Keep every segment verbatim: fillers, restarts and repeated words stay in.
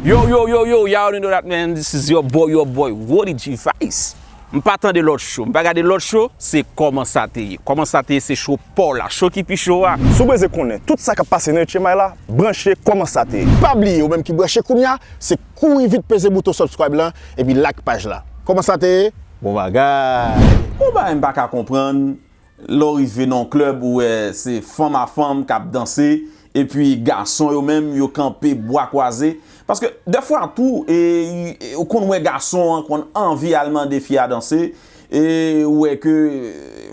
Yo, yo, yo, yo, y'all already know that, man. This is your boy, your boy, Woody G Vice. M pa tande lòt show, m pa gade lòt show, se Kòman Sa Te Ye. Kòman Sa Te Ye se show pa w la, show ki pi cho a. Si w bezwen konnen tout sa k ap pase nan H M I la, branche Kòman Sa Te Ye. Pa bliye, ou menm ki branche kounye a, se kouri vit peze bouton subscribe lan, epi like paj la. Kòman sa te ye? Bon bagay. Yon bagay m pa ka konprann, lè w rive nan yon klèb, ou wè se fanm a fanm k ap danse, epi gason yo menm, yo kanpe bwa kwaze. Paske dèfwa tou, e, e, ou konn wè gason an konn anvi al mande fi a danse, e ou wè ke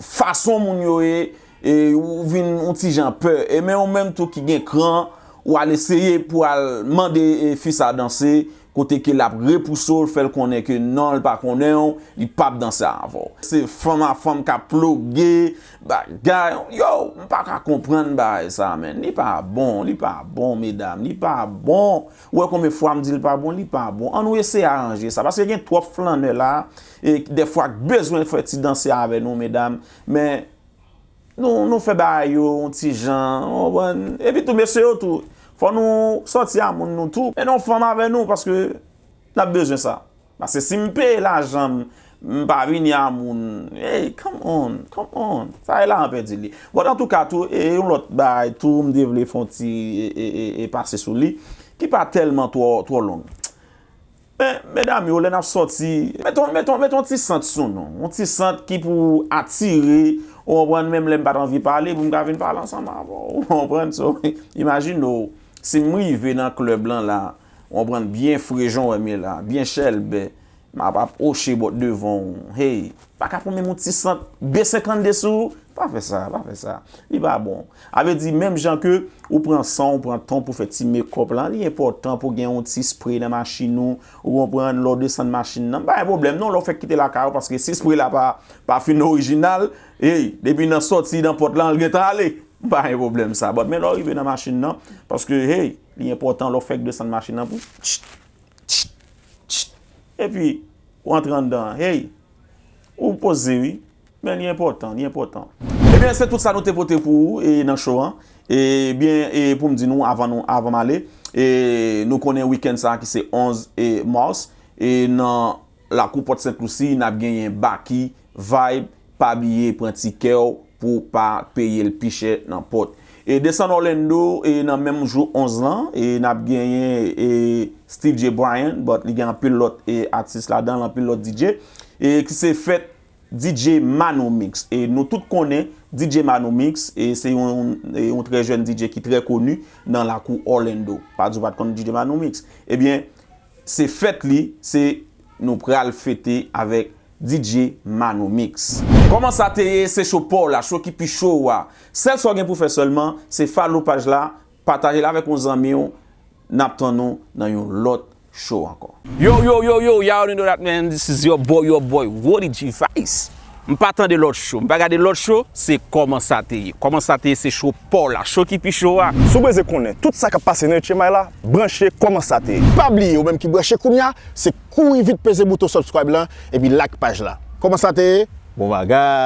fason moun yo ye, e ou vin yon ti jan pè. E men ou menm tou ki gen kran, ou al eseye pou al mande, e, fi sa danse, kote ke l ap repouse w, l fè l konnen ke non, l pa konnen w, li p ap danse avè w. Se fanm a fanm k ap ploge, bagay. Yo, m pa ka konprann bagay sa, menn. Li pa bon, li pa bon, medam, li pa bon. Ou wè konbyen fwa m di l pa bon, li pa bon. Ann nou eseye aranje sa, paske gen twòp flannè la, e dèfwa k bezwen fè ti danse avè nou, medam, men nou, nou fè bagay yo yon ti jan, w konprann? Epi tou, mesye yo tou, fò nou sòti a moun nou tou. Mennen yon fanm avè nou, paske n ap bezwen sa. Paske si m peye lajan m, m pa vini a moun, hey, come on, come on. Sa e la an pèdi li. Bon, antouka tou, e yon lòt bagay tou, m te vle fè yon ti, e, e, e, e pase sou li, ki pa tèlman twò, twò long. Men, medam yo, lè n ap sòti, mete yon, mete yon, mete yon ti sant sou nou. Yon ti sant ki pou atire, ou konprann, menm lè m pa t anvi pale, pou m ka vin pale ansanm avè w, ou konprann? So, imajine w, si m rive nan klèb lan la, ou konprann, byen fre jan w wè m ye la, byen chèlbè, m ap, ap oche bòt devan w, hey, pa ka pran menm yon ti sant B senkannde sou ou? Pa fè sa, pa fè sa. Li pa bon. A vle di, menm jan ke ou pran san, ou pran tan pou fè ti makeup lan, li enpòtan pou gen yon ti spray nan machin ou, ou konprann, lè w desann machin nan. M pa gen pwoblèm non, lè w fèk kite lakay ou, paske si spray la pa, pa fin orijinal, hey, depi nan sòti nan pòt lan, l gentan ale. M pa gen pwoblèm sa. But men lè w rive nan machin nan, paske, hey, li enpòtan lè w fèk desann machin nan pou tchit, tchit, tchit. Epi, ou antre anndan, hey, ou poze wi. Men li enpòtan, li enpòtan. Ebyen, se tout sa nou te pote pou ou, e, nan show an. Ebyen, e, pou m di nou, avan nou, avan m ale, e, nou konnen wikenn sa a ki se onz, e, mas, e, nan lakou Pòt Sent Lisi, n ap genyen Baky, Vibe, pa bliye pran tikè w pou w pa peye l pi chè nan pòt. E, desann Orlando, e, nan menm jou onz lan, e, n ap genyen, e, Steve J Bryan, but li gen anpil lòt, e, atis ladan l, anpil lòt D J, e, ki se fèt D J Manomix. E nou tout konnen D J Manomix, e se yon, e yon trè jèn D J ki trè koni nan lakou Orlando. Pa di w pa t konn D J Manomix. Ebyen, se fèt li, se nou pral fete avèk D J Manomix. Kòman sa te ye? Se cho pa w la, cho ki pi cho a. Sèl sa w gen pou fè sèlman, se follow paj la, pataje l avèk yon zanmi w, n ap tann ou nan yon lòt show ankò. Yo, yo, yo, yo, y'all already know that, man. This is your boy, your boy, Woody G Vice. M pa tande lòt show, m pa gade lòt show, se Kòman sa te ye. Kòman sa te ye, se show pa w la, show ki pi cho a. Si w bezwen konnen tout sa k ap pase nan H M I la, branche Kòman sa te ye. Pa bliye, ou menm ki branche kounye a, se kouri vit peze bouton subscribe lan, epi like paj la. Kòman sa te ye? Bon bagay.